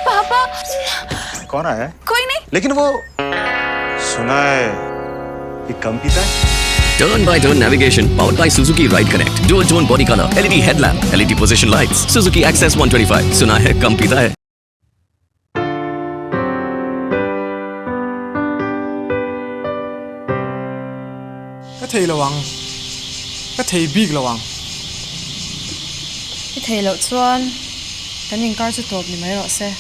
पापा कौन आया है कोई नहीं लेकिन वो सुना है कि कम पीता है Turn by turn navigation powered by Suzuki Ride Connect. Dual tone body color, LED headlamp, LED position lights. Suzuki Access 125. सुना है कम पीता है. Ka thei lo ang, ka thei bik lo ang. I thei loh chuan kan inkar chu tawp ni mai rawh se.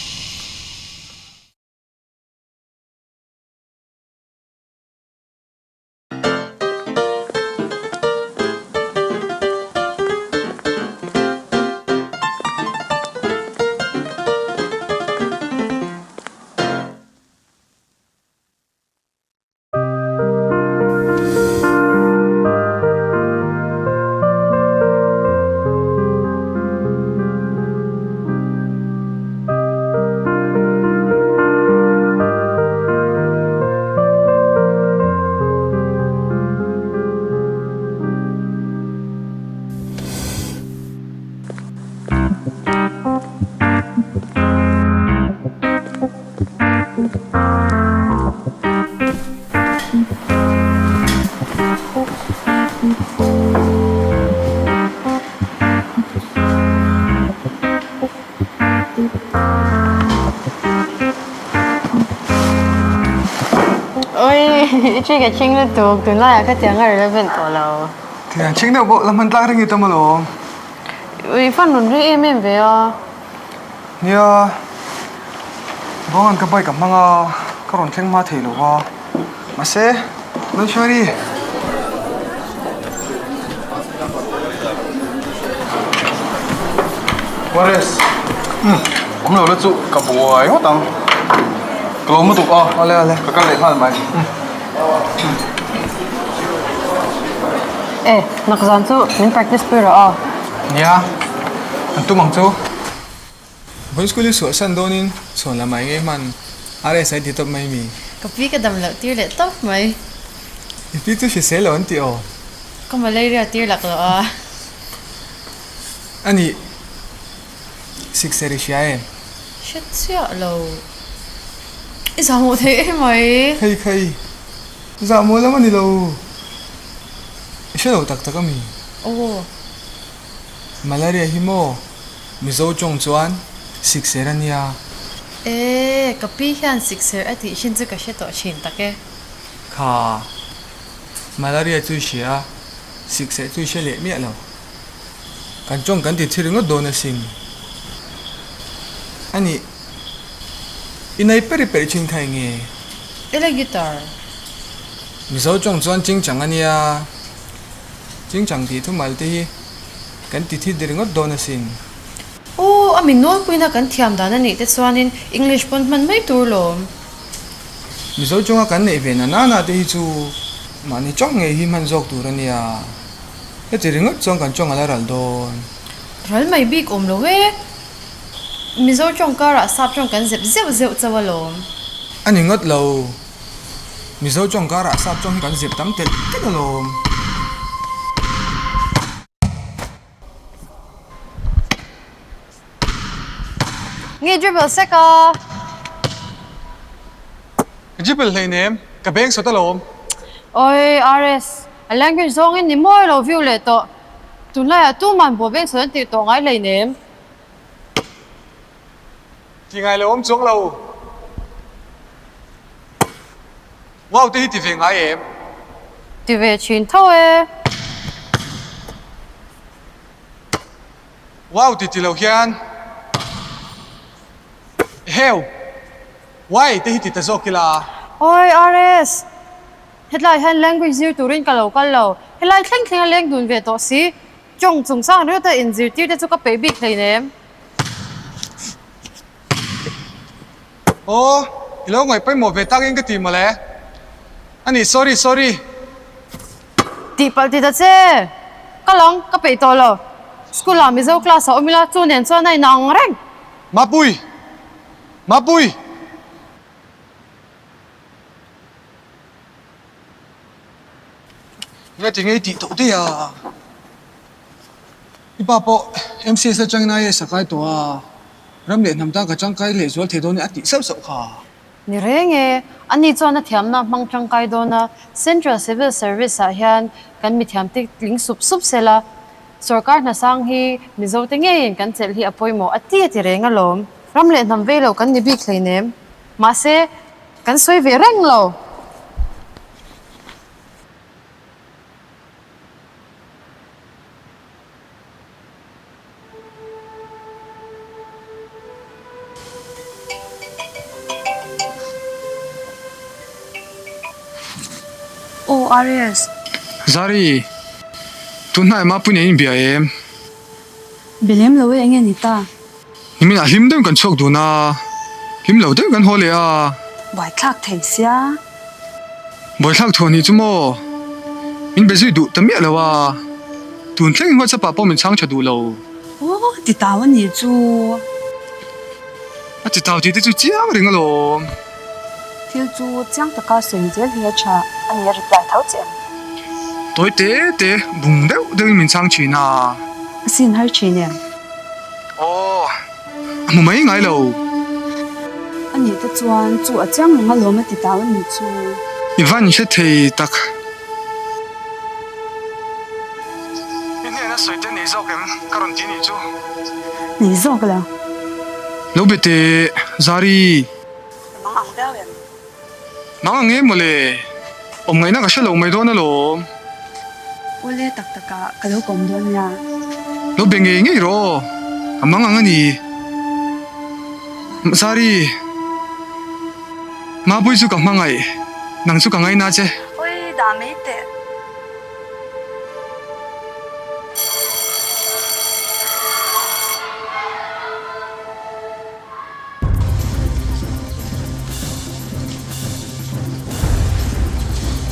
Oi, i tri ka ching lutuk, tunlaiah ka tiang a relevant tawh lo. Tiang ching deuh pawh la hman tlak reng i tam alawm. Ui, fan rawn ri em em ve a. Nia, Buanga'n ka bike a hmang a, ka rawn thleng hma thei lo va. Mahse, Lalhruairi. Waris, umm, awm lo la chu ka buai ngawt ang. Ka lo mu tuk a. Awle awle. Ka kal leh nghal mai. E, nak zan chu min practice pui rawh a. Nia, an tum ang chu. Vawiin school i suah san dawnin chhuan lam ah eng nge hman RS ai ti tawp mai mi? Ka pi ka dam loh tir leh tawp mai. I pi chu hrisel lo an ti aw. Ka malaria tir lak loh a. A nih, sikser i hria em? Hre chiah lo. I zahmawh thei em mai. Khei khei, zahmawh lam a ni lo. I hre lo tak tak a mi? Aw. Malaria hi maw? Mizo tawng chuan sikser a nia. E, ka pi hian sikser a tih thin chu ka hre tawh thin tak e. Kha, malaria chu i hria a, sikser chu i hre leh miah lo. Kan tawng kan ti thi ringawt dawn asin. A nih, i nei peri peri thin kha eng nge? Ele guitar. Mizo tawng chuan chingchang a nia. Chingchang tih thumal te hi kan ti thi ringawt dawn asin. Aw, a min nawlpuina kan thiam dan a nih te chuanin English pawn hman mai tur lawm. Mizo chunga kan neih ve na nana te hi chu mahni chawng ngei hi hman zawk tur a nia. Heti ringawt chuan kan chawng a la ral dawn. Ral mai bik awm lo e. Mizo chawng karah sap chawng kan zep zeuh zeuh chauh alawm. A ni ngawt lo. Mizo chawng karah sap chawng hi kan zep tam telh telh alawm. Nge dribble sek a? Ka dribble hleinem, ka beng sawt alawm. Oi RS, a language zawngin ni mawi lo view leh tawh. Tunlaiah tuman bawh beng sawt an tih tawh ngai hleinem. Ti ngai lo awm chuang lo. Wow te hi ti ve ngai em? Ti ve thin tho e. Wow ti ti lo hian Eheu! Why te hi ti ta zawk ila. Oi RS! Hetlai hian language zir turin ka lo kal lo. Helai thleng thleng a leng dun ve tawh si. Chawng chungchang ringawta inzirtir te chu ka peih bik hleinem. Aw, i lo ngaih pawimawh ve takin ka ti mawle. A nih, sorry, sorry. Tihpalh ti ta che. Ka lang, ka peih tawh lo. School ah Mizo class a awm ila, chu nen chuan a inang reng. Mapui! Mapui! Nge ti ngei tih tawh daih a. I pa pawh MCS atangin IAS a kai tawh a. Ram leh hnam tan ka tangkai leh zual thei dawn e a tih sauh sauh kha. Ni reng e, ani chuan a thiamna hmang tangkai dawn a, Central Civil Service ah hian kan mithiam te tling sup sup sela, Sorkar hnasang hi Mizo te ngeiin kan chelh hi a pawimawh a ti a ti reng alawm. Ram leh hnam vei lo kan ni bik hleinem. Mahse, kan sawi ve reng lo. Aw RS. Zari, tunhnai Mapuii nen in bia em? Be lem lo e, enge ni ta? Nimin ah hlim deuhin kan chhuak dun a, hlim lo deuhin kan haw leh a. Buaithlak thei sia. Buaithlak thuan hi chu maw? Min be zui duh ta miah lo a, tun thlengin WhatsApp ah pawh min chhang tha duh lo. Aw, ti tau a nih chu. A ti tau tih te chu chiang reng alawm. Thil chu chiang taka sawi zel hi a tha a ni, a reply tho che em? Tawi te te bung deuh deuhin min chhang thin a. A sin har thin em? Aw, a hmu mai ngai lo. A nih te chuan chu a chiang reng alawm a ti tau a nih chu. I van hre thei tak. I hnena sawi te nei zawk em? Ka rawn ti nih chu. Nei zawk lo. Lo be teh, Zari. I mang ang viau em? Mang ang em mawle? Awm ngaihna ka hre lo mai dawn alawm. Awle tak tak ah ka lo kawm dawn nia. Lo be ngei ngei rawh aw, ka mang ang a ni. Zari, Mapui chu ka hmangaih, nang chu ka ngaina che. Ui, dah mai teh.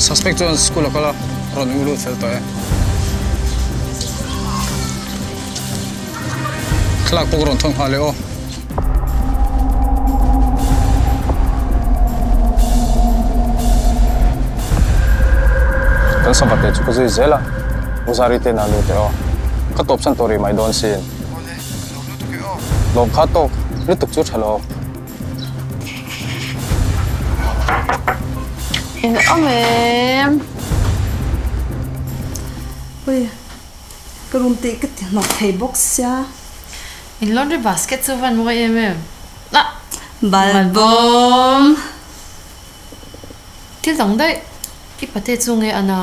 Suspect chuan school a kal a, rawn u lut fel tawh e. Thlalak pawh ka rawn thawn nghal e aw. Kan sava te chu ka zui zel a, Muzari te na lut e aw. Ka tawp san tawh rih mai dawn sin. Lawm kha tawk lutuk chu tha lo. In awm em? Ui, ka room te ka ti hnawk thei bawk sia. In laundry basket chu van mawi em em. Ah! Balbawm! Thil dang daih, i pate chu nge a na?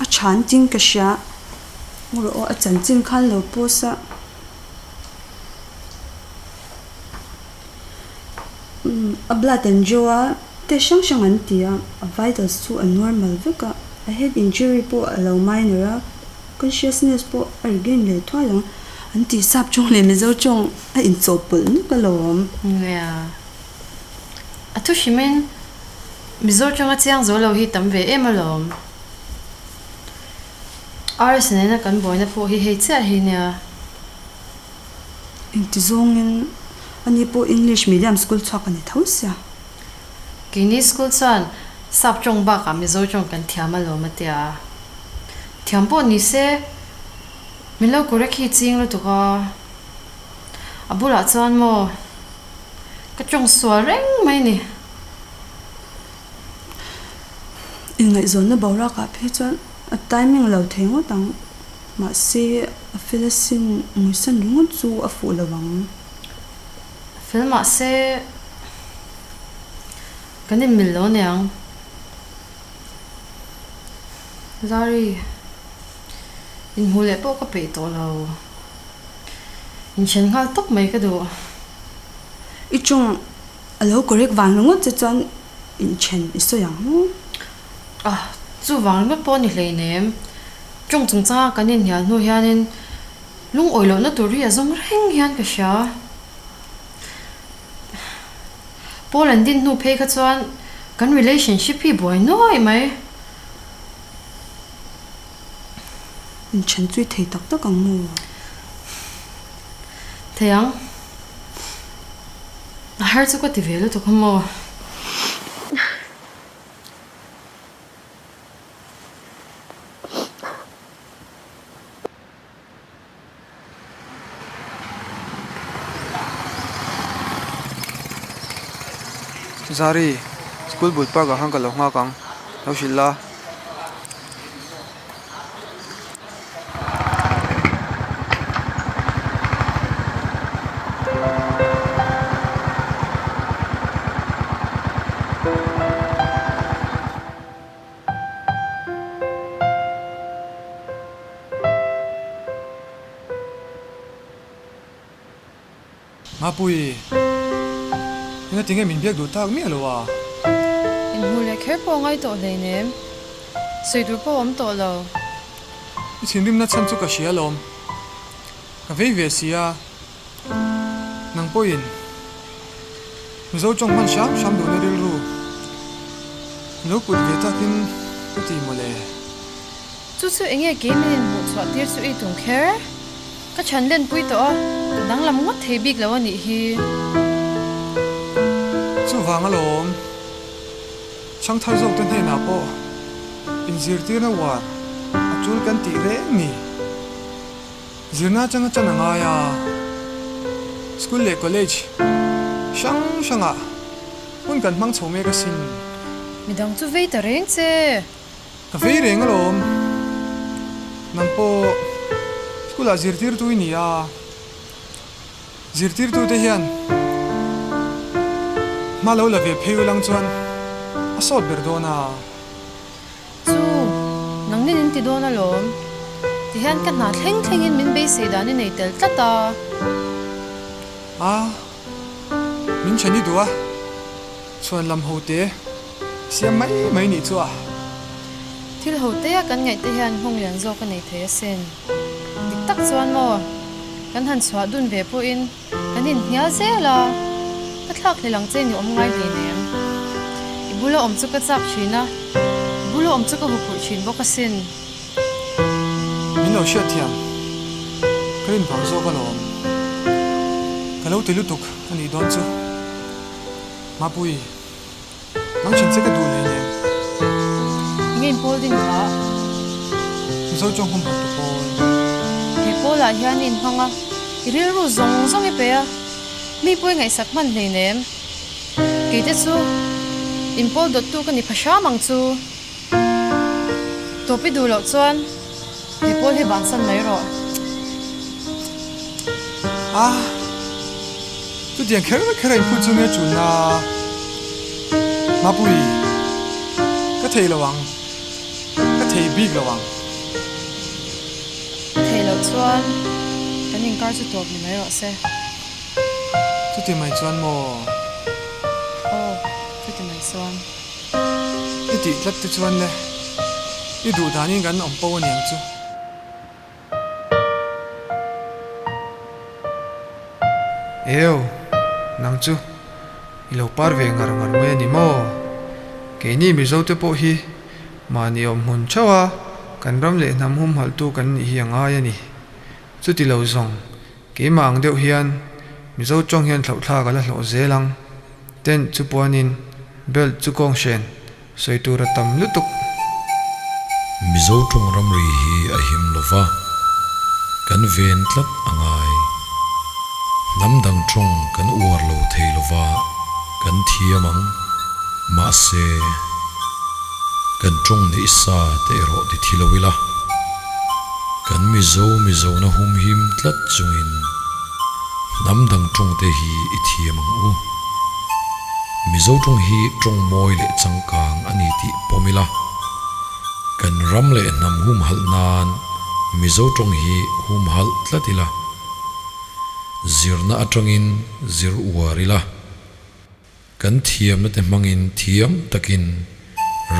A than tin ka hria. Ngawih aw a chanchin khan lo post a. Umm a blood an draw a, test hrang hrang an ti a, a vitals chu a normal vek a, a head injury pawh a lo minor a, consciousness pawh a regain leh thuai ang an tih sap tawng leh Mizo tawng a inchawhpawlh nuk alawm. Nia. A thu hrimin Mizo tawnga chiang zo lo hi tam ve em alawm. RS nena kan buaina pawh hi hei chiah hi nia. Engti zawngin ani pawh English medium school chhuak a ni tho sia. Keini school chuan sap tawng bakah Mizo tawng kan thiam alawm a tia. Thiam pawh ni se min lo correct hi ching lutuk a. A bulah chuan maw ka tawng sual reng mai ni. Inngaihzawnna boruakah phei chuan a timing lo thei ngawt ang. Mahse, a fel asin ngawisan ringawt chu a fuh lo ang. A fel mahse, kan inmil lo aniang. Zari, inhmuh leh pawh ka peih tawh lo. Inthen nghal tawp mai ka duh. I tawng a lo correct vang ringawt che chuan inthen i sawi ang maw? Ah, chuvang ringawt pawh a ni hleinem. Tawng chungchanga kan inhnial hnu hianin lungawi lohna tur hi a zawng reng hian ka hria. Paul an din hnu phei kha chuan kan relationship hi buai nuai mai. Inthen chui thei tak tak ang maw? Thei ang. A har chu ka ti ve lutuk a maw? Zari, school bul park ah khan ka lo nghak ang, lo hrilh la. Mapui, eng ati nge min biak duh tak miah lo a? Inhmuh leh kher pawh ngai tawh hleinem, sawi tur pawh awm tawh lo. I thinrimna chhan chu ka hria alawm, ka vei ve si a, nang pawhin Mizo tawng hman hram hram duhna rilru lo put ve takin ka ti mawle. Chu chu enge kei min inhmuh chhuah tir chu i tum kher? Ka chhan lenpui tawh a, ka danglam ngawt thei bik lo a nih hi. Chuvang alawm, chhangthar zawkte hnenah pawh inzirtirna uar a tul kan tih reng ni. Zirna atanga chan a ngai a, school leh college hrang hrangah hun kan hmang chho mek asin. Midang chu vei ta reng che. Ka vei reng alawm. Nang pawh school ah zirtirtu i ni a, zirtirtute hian hma lo la ve phei ulang chuan a sawt ber dawn a. Chu, nang nin in ti dawn alawm. Tihian ka hna thleng thlengin min beisei dan i nei tel tlat a. A, min then i duh a, chhuan lam ho te siam mai mai nih chu a. Thil ho te a kan ngaih te hian nghawng lian zawk a nei thei asin. Dik tak chuan maw, kan han chhuah dun ve pawhin Kan inhnial zel a, ka thlak hlel ang che ni awm ngai hleinem. I bula awm chu ka chak thin a, i bula awm chu ka huphurh thin bawk asin. Min lo hriat thiam, ka rin vang zawk alawm. Ka lo ti lutuk a nih dawn chu. Mapui, nang thin che ka duh hleinem. Enge in pawl ding kha? Mizo chuan hum hawk tu pawl. He pawl ah hian i inhmang a, i rilru zawng zawng i pe a, mi pawi ngaihsak hman hleinem. Kei te chu in pawl dawt tu ka ni pha hram ang chu. Tawp i duh loh chuan he pawl hi bansan mai rawh. Ah, chutiang kher kher a inphut chu nge chulna? Mapui, ka thei lo ang, ka thei bik lo ang. Ka thei loh chuan kan inkar chu tawp ni mai rawh se. Chuti mai chuan maw? Aw, chuti mai chuan. I tih tlat te chuan le, i duh danin kan awm po aniang chu. Eo, nang chu i lo par ve ngar ngar mai a ni maw? Keini Mizo te pawh hi mahni awm hmun theuh a, kan ram leh hnam humhalhtu kan nih hi a ngai a ni. Chuti lo zawng, keimah ang deuh hian Mizo tawng hian thlauhthlak a la hlawh zel ang. Tent chu puanin, belt chu kawnghren, sawi tur a tam lutuk. Mizo tawng ramri hi a him lo va, kan ven tlat a ngai. Hnam dang tawng kan uar lo thei lo va, kan thiam ang. Mahse, kan tawng neih sa te erawh ti thi lo ila, kan Mizo Mizona humhim tlat chungin hnam dang tawng te hi i thiam ang u. Mizo tawng hi tawng mawi leh changkang a ni tih pawm ila, kan ram leh hnam humhalh nan Mizo tawng hi humhalh tlat ila, zirna atangin zir uar ila, Kan thiamna te hmangin thiam takin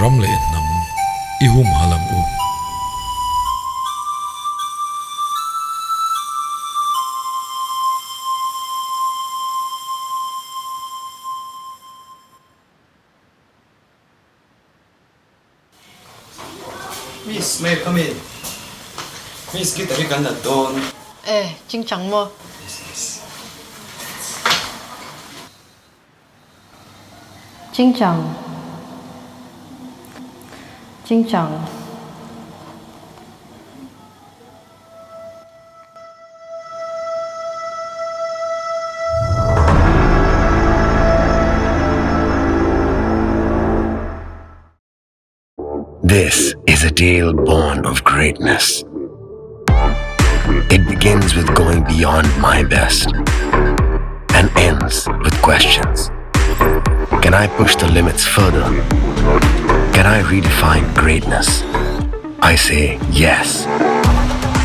ram leh hnam i humhalh ang u. Miss, may I come in? Miss, guitar hi kan nat dawn. Eh, ching chang maw? Yes, yes. Ching chang. Ching chang. This is a tale born of greatness. It begins with going beyond my best and ends with questions. Can I push the limits further? Can I redefine greatness? I say yes.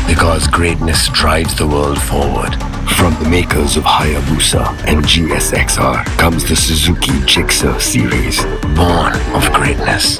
Because greatness drives the world forward. From the makers of Hayabusa and GSXR comes the Suzuki Gixxer series, born of greatness.